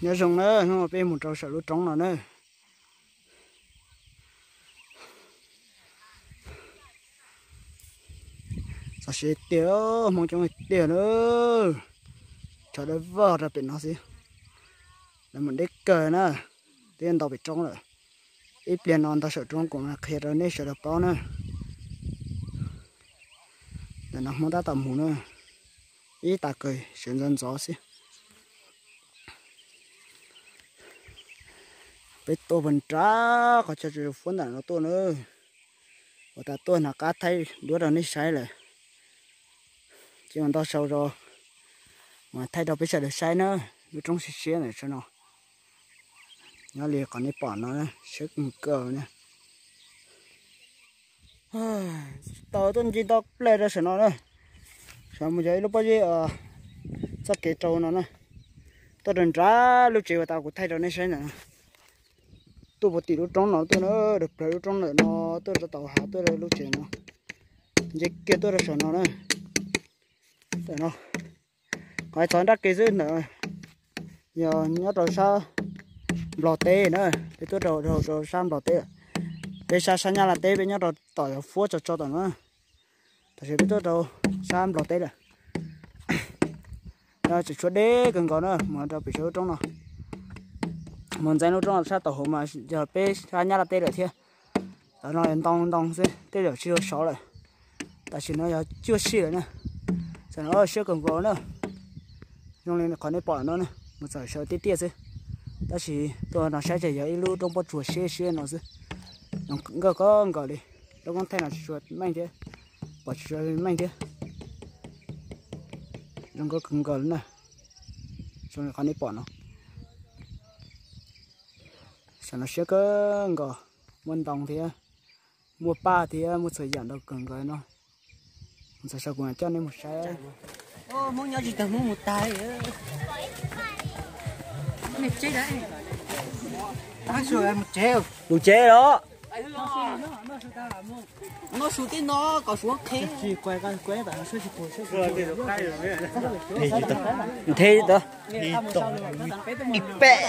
Nyob zoo na, hnub no peb mus rau saum lub roob no na. Txog siav tiag, Hmoob coob tiag na. Tshav dawb vog rau pem no xwb. Lawv mus deb kawg na, twb ntau pem roob lawm. Ib pliag no ntau saum roob kuv mam qhia rau nej sawv daws paub na. Ntawm no Hmoob tab tom mus na, ib tag kawg sawv ntxov ntxov xwb. Peb tuaj puag nram qhov chaw tsuas fuab ntawm no tuaj na. Ua tas tuaj hnov qab thaij duab rau nej saib lawm. Ces mus ntau sau zog mas thaij rau peb sawv daws saib na. Lub roob siab siab ntawm saum no, nyob li qhov nej pom no, siab kawg nkaus na. Tau tuaj ncig ntau plaws rau saum no na. Saum mus yog ib lub pob zeb txoj kev rau no na. Tuaj rau nrad lub tsev uas tau kuv thaij rau nej saib ntawm no. Tuaj puag tim lub roob no tuaj na, rau plawv lub roob ntawm no tuaj rau tom hav tuaj rau lub tsev no. Nce kiag tuaj rau saum no na. Ntawm no, qhov txog nrab kev xwb ntawm, yog nyob rau sab Nplog teb na. Peb tuaj rau rau sab Nplog teb lawm. Peb sab sab Nyab Laj teb peb nyob rau tom yog fuab tso tso tom no. Tam sim peb tuaj rau sab Nplog teb lawm. Tseem tshuav deb kawg nkaus na, mus rau pem saum lub roob no. Mus ntxeev lub roob no sab tom hauv mas yog peb sab Nyab Laj teb lawm thiab. Tam no yog ntoo ntoo xwb, tej zaum tsis tshua sov lawm. Tam sim no yog cuaj sij lawm na. Tam no siab kawg nkaus na. Zoo li qhov nej pom no na, mus txog saum tiaj tiaj xwb. Tab sis tuaj no saib ces yog ib lub roob pob tsuas siab siab no xwb. Zoo nkauj kawg nkaus li. Lub koob thaij no tsis tshua meej thiab, pom tsis tshua meej thiab. Zoo nkauj kawg nkaus li na. Zoo li qhov nej pom no. Saum no siab kawg nkaus, muaj ntoo thiab, muaj paj thiab, muaj txhua yam ntau kawg nkaus no. Mus txog saum kuv mam coj nej mus saib. Hmoob nyob tsis tau, Hmoob mus tag li. Mus tsev los? Noj su tib no kom suav qhe. Ntheb tau ib pem.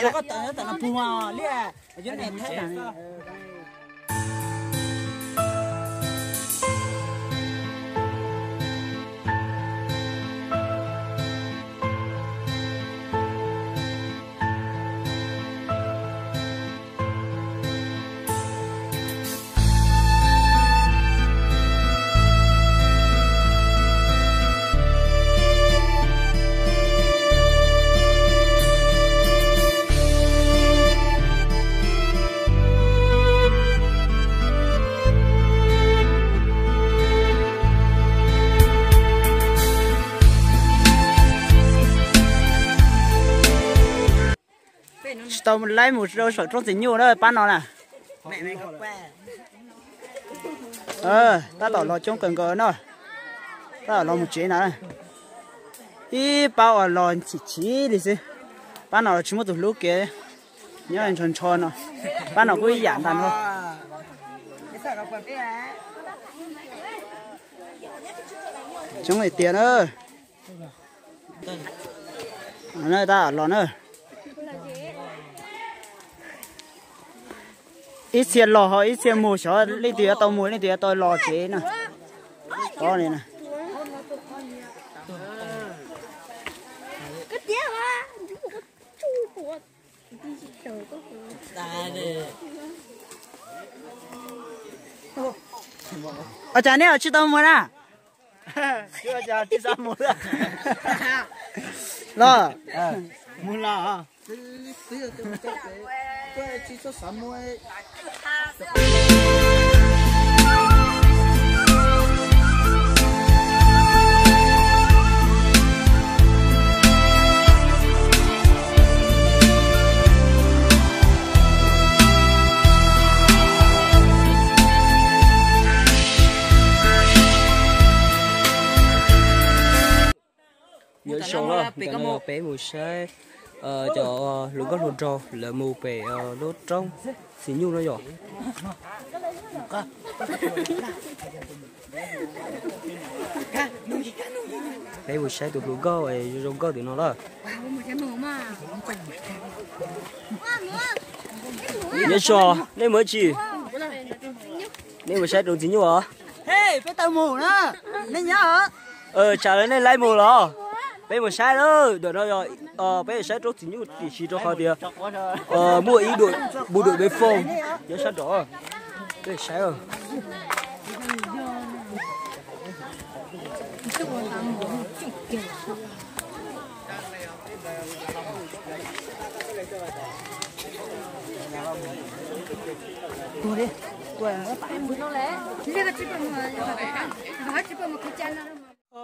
Tsis tau laib mus rau saum roob txiv nyuj na, pab no na. Tab tom los coob kawg nkaus no. Tab tom los mus tsev na. Ib pab uas los chim chim li xwb. Pab no los tsis muaj tus hlub kiag, nyob nrho nrho no. Pab no kuj ib yam ntag no. Coob li tiag na. Tab tom los na. Ib txhia los ho ib txhia mus, xyov leej twg yuav tau mus leej twg yuav tau los tsev na. Pob li na. Ua cas neb tsis tau mus na? Los, mus los. Nyob zoo na, ntawm no peb mus saib cov hluas nkauj hluas nraug lawv mus pem lub roob Xis Nyuj no yom. Peb mus saib tus hluas nkauj zoo zoo nkauj tim no lawm. Nyob zoo, nej mus dab tsi? Nej mus saib roob txiv nyuj os? Peb tau mus na, nej nyob. Tsam lawv nej laib mus los? Peb mus saib lawm, ntawm no yog peb saib roob txiv nyuj tiam sis rau qhov tias muaj ib mus dum peb fooj nyob sab nraud, peb saib.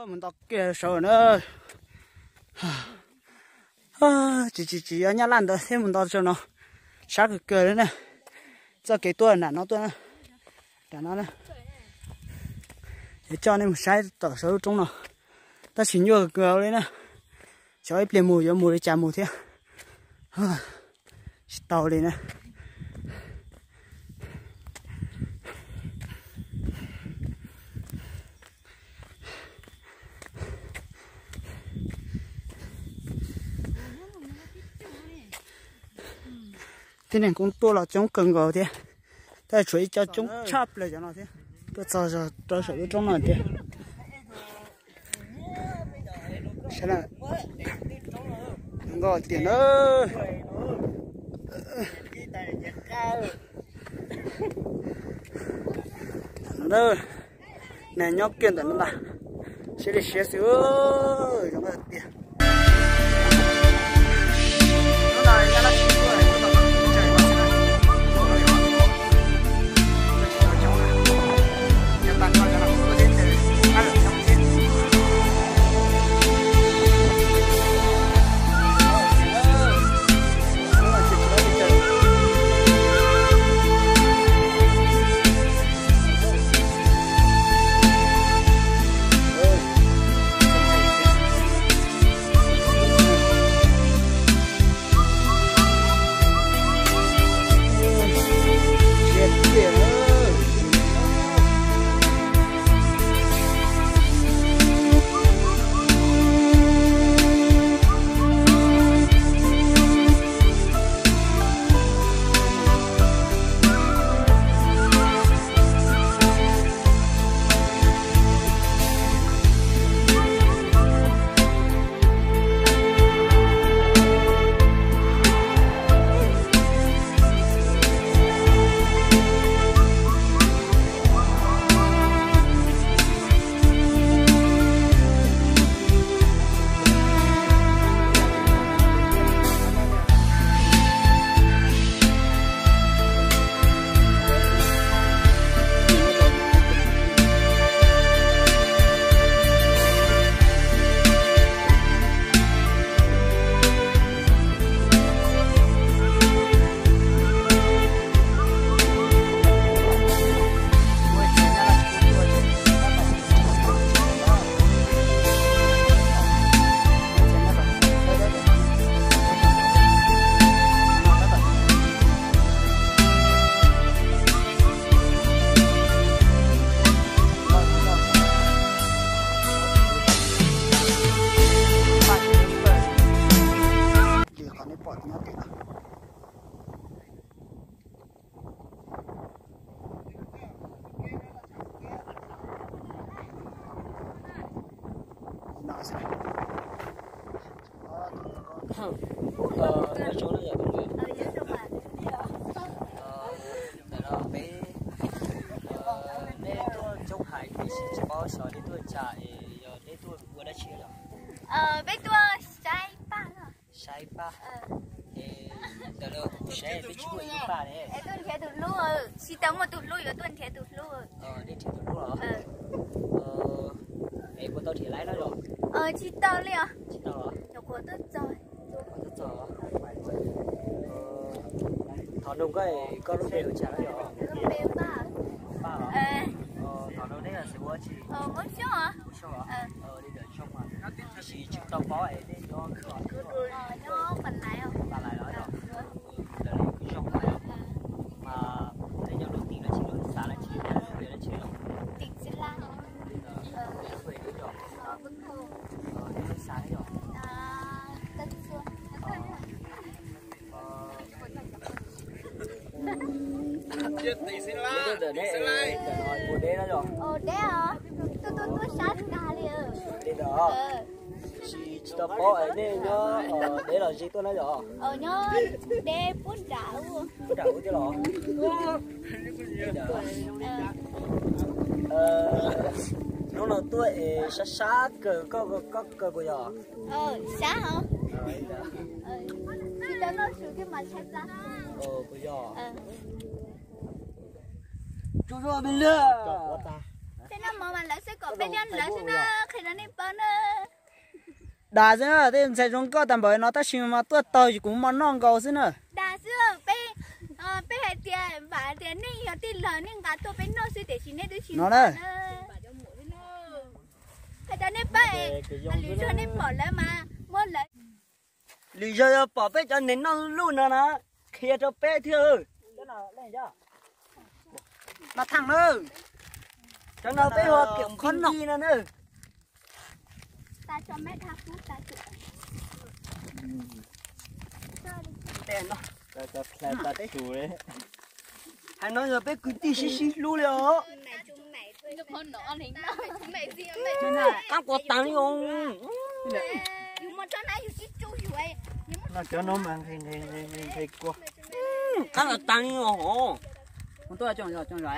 Mus nto kiag saud na. Tsis tsis tsis yog nyab laj ntawd thiab, mus nto saud no sab kawg kawg li na. Txoj kev tuaj nram no tuaj na, nram no na. Yuav coj nej mus saib tom saum lub roob no, tab sis nyuaj kawg li na. Xyov ib pliag mus yuav mus li cas mus thiab, tsis tau li na. Tib neeg kuj tuaj los coob kawg nkaus thiab, tab sis tshuav ib co coob tshaj plaws cov no thiab. Tuaj txog rau saum lub roob no tiag. Zoo nkauj tiag na. Neeg nyob kiag ntawm no ntag, siab li siab xwb, zoo nkauj tiag. Li qhov nej pom nyob tim no. Nyob zoo na yom, tus nus. Ntawm no peb, nej tuaj coob heev tiam sis tsis paub xyov nej tuaj ua cas es yog nej tuaj ua dab tsi yom? Peb tuaj saib paj. Saib paj. Es ntawm no kuv saib twb tsis muaj ib lub paj ne. Tuaj nrhiav tus hlub, tsis tau muaj tus hlub yuav tuaj nrhiav tus hlub. Nej nrhiav tus hlub los? Es puas tau nrhiav laib no yom? Tsis tau li os. Tsis tau los? Nyuam qhuav tuaj txog. Nyuam qhuav tuaj txog. Thov nug koj, koj lub npe ua cas na yom? Lub npe Paj. Paj los? Thov nug neb xeem Hmoob tsi? Hmoob Xyooj os. Hmoob Xyooj os? Li ntawm Xyooj mas, tiam sis tsis tau paub es nej nyob, nyob Pas Lais os. Pas Lais los yom? Ntawm li kwv Xyooj mas yom? Mas nej nyob lub tim dab tsi, lub xav dab tsi, lub zos dab tsi yom? Tim Txiv Laj. Li ntawd, ntawm lub zos, ntawm lub zos. Ntawm no puas deb no yog? Deb os, tuaj tuaj tuaj sab tag li. Deb os. Tsis tau paub nej nyob deb los ze tuaj na yog? Nyob deb puag nram, puag nram ub thiab los? Hnub no tuaj es sab sab kawg, koj koj kawg puas yog? Sab os. Tsis tau noj su thiab mas tshaib plab. Puas yog? Tej noj mov mas lawv xwb kom peb nyob lawv xwb na, qhia rau nej paub na. Dag xwb na, tej ntxhais zoo nkauj tag npaum no tab sis mas tuaj taug kuv mov noj nkaus xwb na. Dag xwb, peb, peb hais tias vam tias nej yog tij laug nej nqa tuaj peb noj xwb tiam sis nej twb tsis no na. Hais rau nej paub, lwm zaug nej pom lawv mas muab lawv. Lwm zaug yog pom peb cov neeg noj luj no na, qhia rau peb thiab. Mas thaj na, cov no peb hu kiam khob no no na. Hais no yog peb kwv tij sib sib hlub li os. Qab quas tas li os. Cov no mas nqhis nqhis nqhis kua. Qab quas tas li os. Kuv tuaj coj coj zom.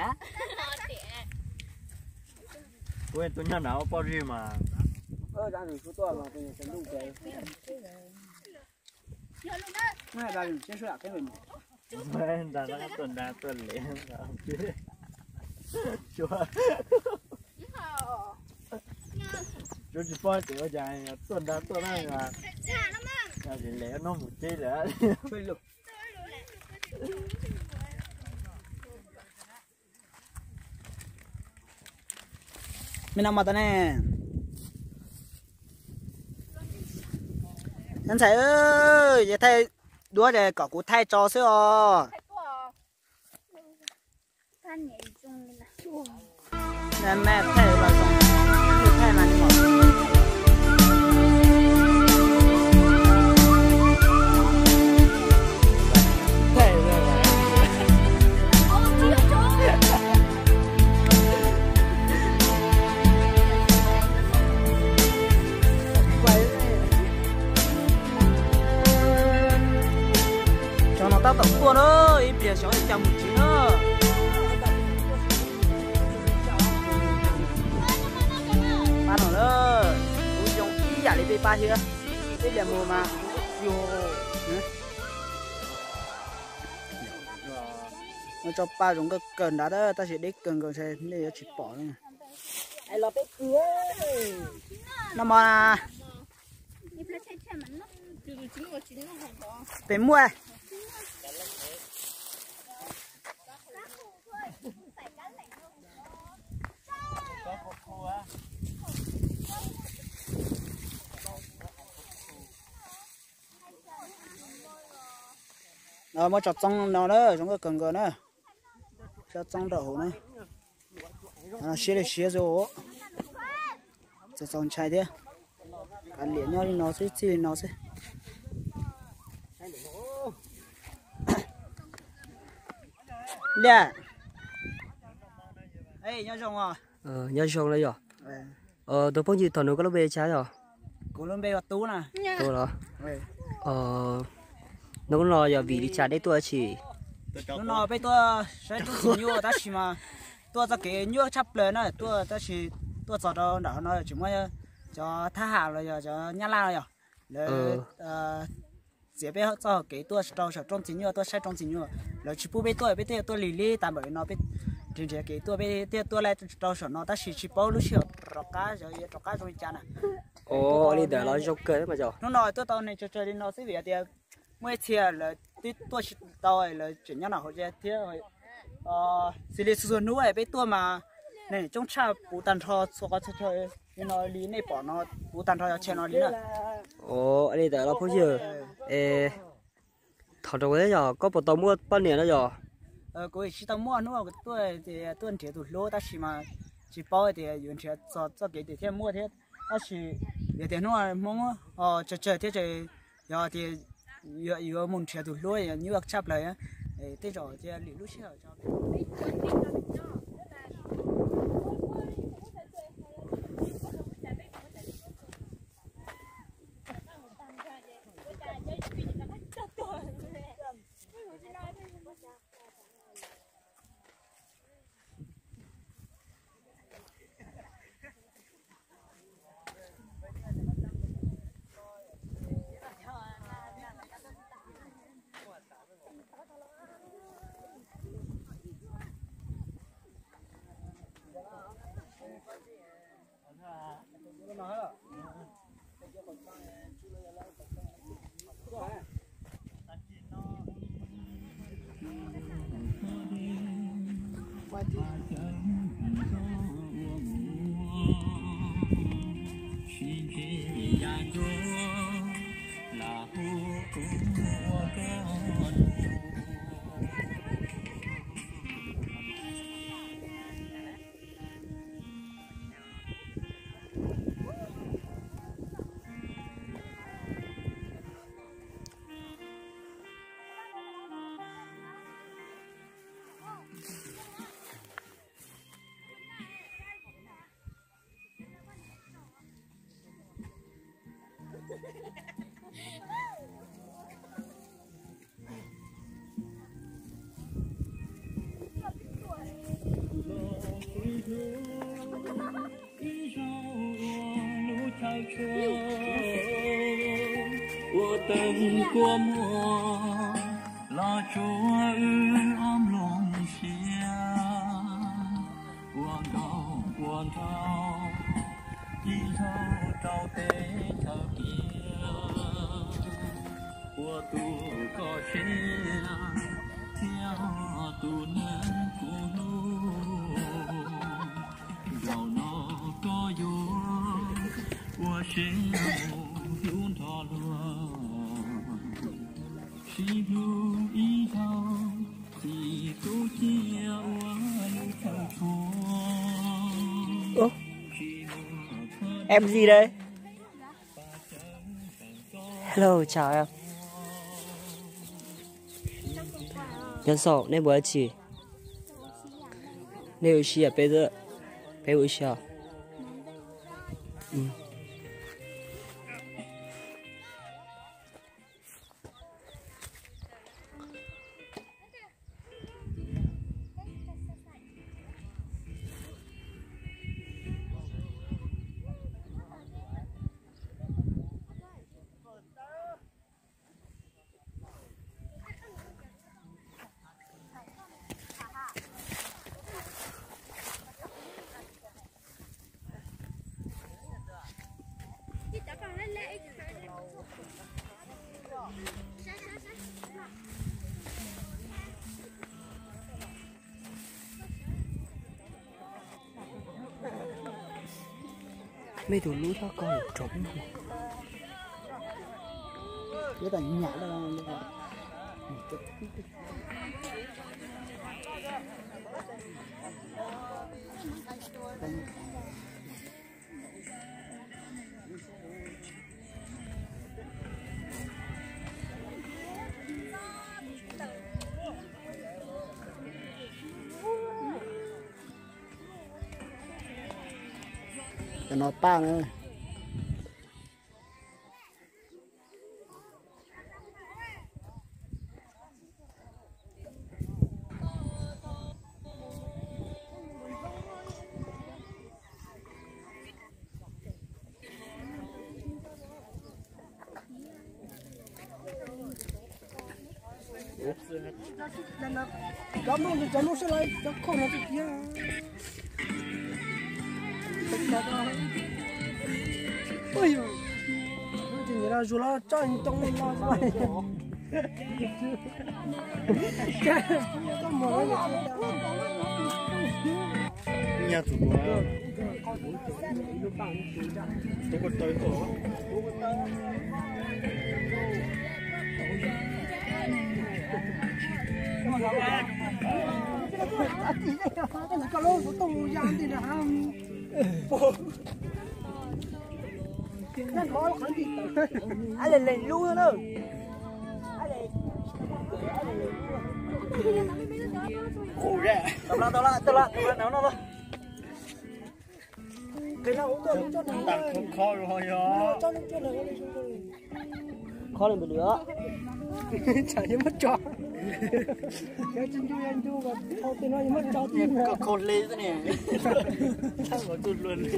Kuv tuaj nyob nram ua poj zig mas. Nrad tuaj nrad tuaj le. Tsuav tsis paub tias ua cas tuaj nrad tuaj na, le noj mus teb lawm. Me no mas tas ne. Ntxhais, yog thaij duab es kom kuv thaij tso xwb os. Cov no tab tom tuaj na, ib pliag xyov cas mus tsis na. Pab no na, kuv zoo ib yam li peb pab thiab, ib pliag mus mas yus. Ua tso paj zoo nkauj kawg nrad tab sis deb kawg nkaus ntshe nej yuav tsis pom. Noj mov na. Pem muaj. Muab tso txoov no na, zoo nkauj kawg nkaus na. Tso txoov rau hauv na. Siab li siab xwb. Txaus txaus ntshai thiab. Kav liam nyob li no xwb, txij li no xwb. Liaj, nyob zoo os. Nyob zoo na yog. Tus phooj ywg, thaum nws koj lub npe li cas yog? Kuv lub npe hu ua Tub na. Tub los? Hnub no yog vim li cas nej tuaj tsi? Hnub no peb tuaj saib roob txiv nyuaj tab sis mas tuaj txoj kev nyuaj tshaj plaws na, tuaj tab sis tuaj txog rau nram no tsis muaj cov thab ham los yog cov nyab laj no yog lawv txiav peb txoj hau kev tuaj rau saum roob txiv nyuaj, tuaj saib roob txiv nyuaj. Lawv tsis pub peb tuaj, peb thiaj tuaj lig lig tas npaum li no, peb nrhiav nrhiav kev tuaj, peb thiaj tuaj laij rau saum no tab sis tsis paub lub sij hawm rov qab, rov qab zoo li cas na. Ua li ntawd los zoo kawg mas yog. Hnub no tuaj tau neeg tsawg tsawg li no xwb vim tias muaj ib txhia lawv twb tuaj tsis tau, lawv tseem nyob nram hauv thiab. Xws li txhua txhua hnub peb tuaj mas neeg coob tshaj puv tag nrho txhua qhov txhia chaw li no li nej pom no, puv tag nrho yog chaw no li na. Ua li ntawd los phooj ywg, es thov rau kuv thiab yog koj puas tau muaj poj niam no yog? Kuv tsis tau muaj, hnub tuaj ces tuaj nrhiav tus hlub tab sis mas tsis paub tias yuav nrhiav txog txoj kev twg thiaj muaj thiab. Tab sis yog tias hnub Hmoob tsawg tsawg thiab ces yog tias yuav mus nrhiav tus hlub nyuaj tshaj plaws. Tej zaum cia lwm lub sij hawm tso. Ib zaug ua lub chaw tshuab ua teeb kua muag los tsuav wb ob nplooj siab ua nkaus ua nraug ib zaug rau teb chaws tiaj ua tus koj siab thiab tus neeg kuv hlub. Zaum no koj yuav ua siab mus hlub nrho luag, sib hlub ib zaug txim tub cia ua lub chaw tshuab. Em gì đây? Hello, chào em. Nhóm sau, nay buổi chiều. Nay buổi chiều, bây giờ. Bây buổi chiều. Ừ. Mej tus lub txoj koj rov. Ua tas nyam lawm. Cov no paj na. Cov nplooj, cov nplooj sab lawm, cov khauj no tsis tiag. Ua, tus nyiam los zuag los tso ntoo los. Nyaj tus ua, tus ko taw ko. Koj lub tus tooj ya ntej na. Ab le lees lub na. Ab le lees lub. Tau la, tau la, tau la, tau la, no, no, no. Kho li npis lwm. Tsam yuav muab tso. Kho hle xwb ne. Txhob ua txuj hlua hle.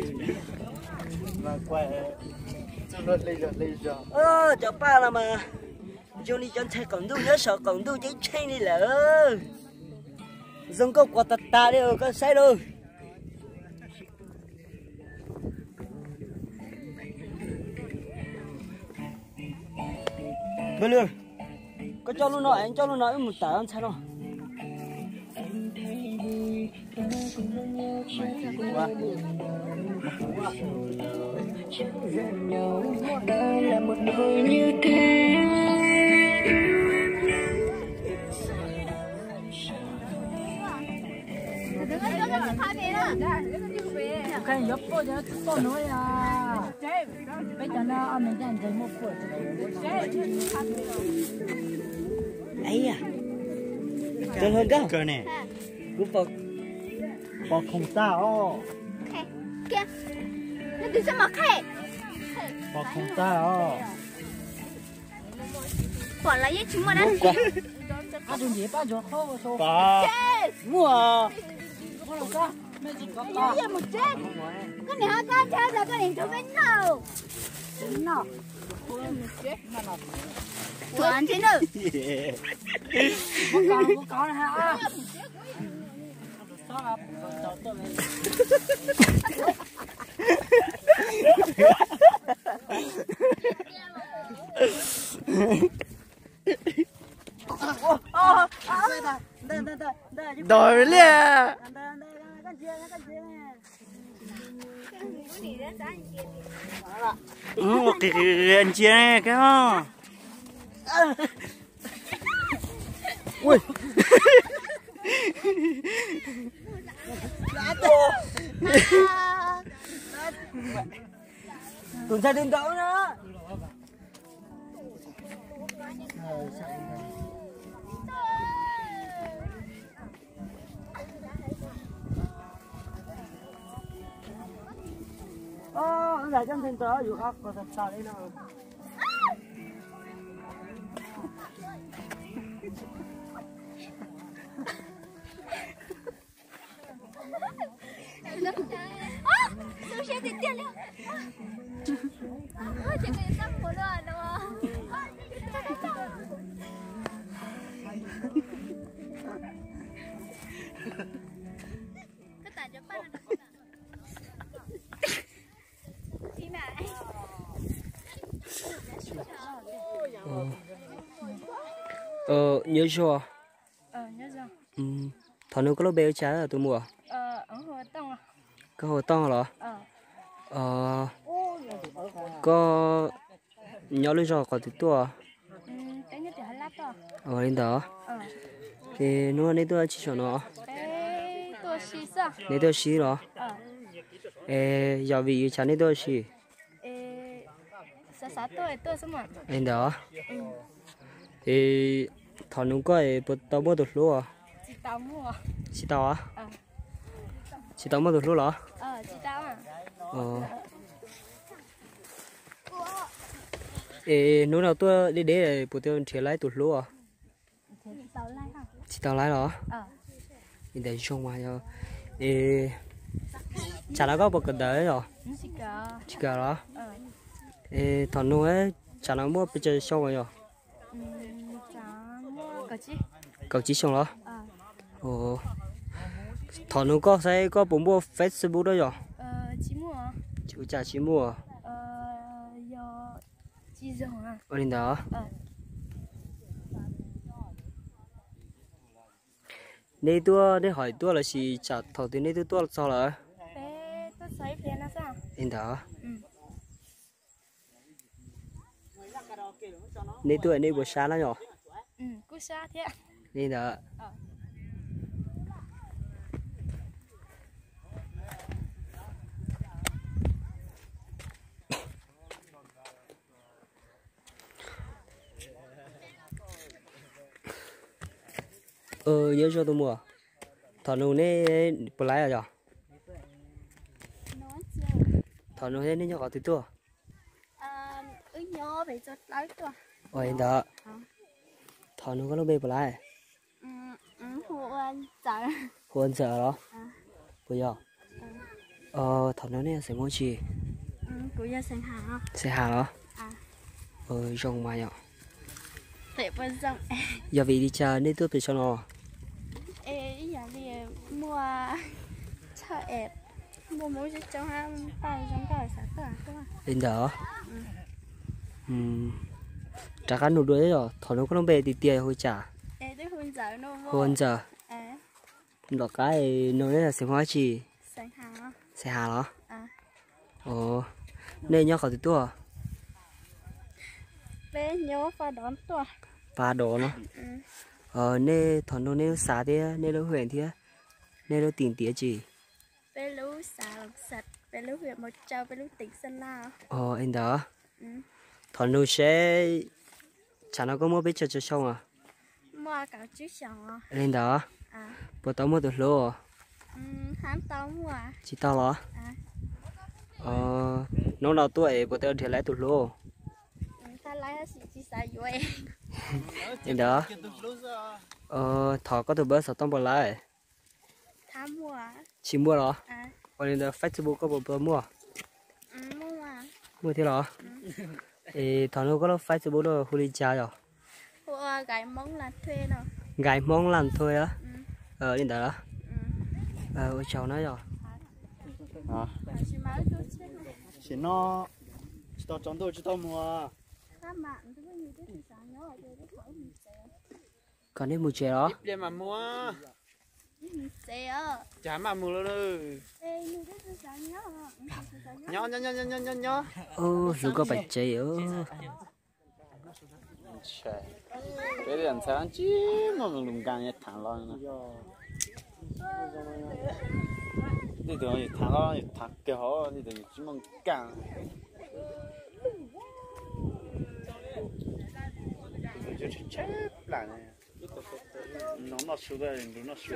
Mas kuaj txuj hlua hle zog hle zog. Cov paj no mas zoo li cov ntxhais qaum ntuj nyob saum qaum ntuj ceeb tsheej li lawm. Zoo nkauj quas tas tas li koj saib lauj. Npawg Lwg, koj coj lub no es coj lub no wb mus tawm ntxhais no. Yuav poj cov tsis poj nuav yom. Peb cov no ob me ncaj ntses muaj poj. Tus hluas nkauj, kuv pom, pom khoom tag os. Pom khoom tag os. Pom los yeej tsis muaj dab tsi. Muaj. Koj niam ho koj ntshe los koj niam nrug peb noj. Tuav ntshe na. Ntog liaj. Qias qias ntsia koj. Tus ntxhais twb ntau na. Ntxhais coj ntxhais ntawd yus qab qos tas tas li no. Nyob zoo. Thaum nug koj lub npe ua cas tus muam? Koj hu ua Tooj los? Koj nyob lub zos qhov twg tuaj? Ua li ntawd. Ces hnub no nej tuaj tsis saum no? Nej tuaj si los? Es yog vim li cas nej tuaj si? Li ntawd. Es thaum nug koj puas tau muaj tus hlub? Tsis tau. Tsis tau muaj tus hlub los? Es hnub no tuaj deb deb puas tau nrhiav laib tus hlub? Tsis tau laib los? Li ntawd zoo mas yog. Es tsam no koj puas kawm ntawv yom? Tsis kawm los? Es thaum nug tsam no muaj pes tsawg xyoo yom? Kaum tsib xyoo los? Thaum nug koj saib koj puas muaj Facebook na yom? Ua cas tsis muaj? Ua li ntawd. Nej tuaj, nej hais tuaj los sis tsam thaum twg nej twb tuaj txog lawm? Li ntawd. Nej tuaj nej puas sab na yom? Li ntawd. Nyob zoo tus muam. Thaum nus nej puas laib os yog? Thaum nus nej nyob qhov twg tuaj? Ua li ntawd. Thaum nus koj lub npe puas laib? Hu ua Ntxawm los? Puas yog? Thaum nus nej xeem Hmoob tsi? Xeem Has los? Zoo mas yom. Yog vim li cas nej tuaj pem saum no? Li ntawd. Rov qab nug dua yom, thaum nus koj lub npe tiag tiag hu cas? Hu ua Ntxawm. Nram qab no nej xeem Hmoob dab tsi? Xeem Has los? Nej nyob qhov twg tuaj? Pas Dov no. Nej thaum nus nej lub xav thiab nej lub hwm thiab nej lub tim tiav tsi? Li ntawd. Thaum nus seb tsam no koj muaj peb caug xyoo os? Li ntawd. Puas tau muaj tus hlub? Tsis tau los? Hnub no tuaj es puas tau nrhiav lawv tus hlub? Li ntawd. Thov koj tus npawb xov tooj puas laib? Tsis muaj los? Ua li ntawd Facebook koj puas tau muaj? Muaj thiab los? Es thaum no koj lub Facebook no hu li cas yog? Nkais Hmoob Laj Thuj. Li ntawd. Ua tsaug na yog. Sim no tsis tau tsaus ntuj tsis tau mus. Kom nej mus tsev los? Cas maj mus lawm. Nyob nyob nyob nyob nyob nyob. Hlub koj pais tsev. Peb ntxhais tsis muaj lus nkaas tham los. Tej tus tham los tham kawg hov, tej tus tsis muaj nkaas. Tus tus tshaib tshaib plab ne. Noj noj su, noj su.